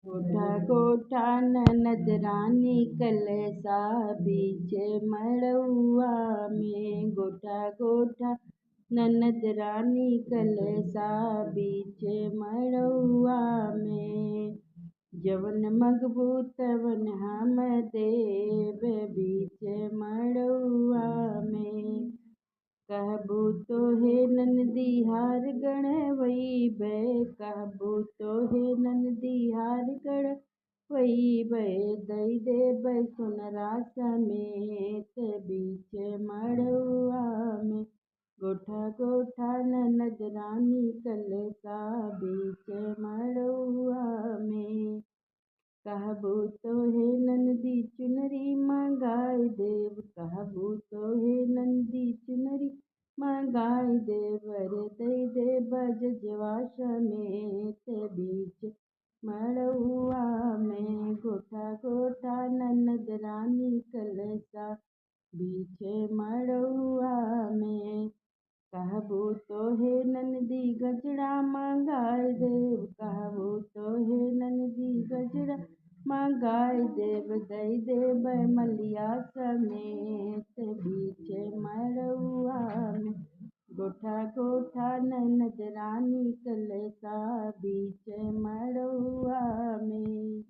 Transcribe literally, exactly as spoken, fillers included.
गोठा गोठा ननद रानी कलसा बीच मड़उआ में, गोठा गोठा ननद रानी कलसा बीच मड़उआ में। जवन मगबू तवन हम देब बीच मड़उआ में। कहबू तोहे ननदी हार गणवइबे, कहबू तोहे ननदी हार गणवइबे, दइ देबे सोनरा समेत बीच मड़उआ में। गोठा गोठा ननद रानी कलसा बीच मड़उआ में। कहबू तोहे ननदी चुनरी मंगाइ देब, कहबू तोहे ननदी चुनरी मंगाइ देब, अरे दइ देब जजवा समेत बीच मड़उआ में। गोठा गोठा ननद रानी कलसा बीच मड़उआ में। कहबू तोहे ननदी गजरा मंगाइ देब, कहबू तोहे ननदी गजरा मंगाइ देब, दइ देब मलिया समेत बीच मड़उआ में। गोठा गोठा ननद रानी कलसा बीच मड़उआ में।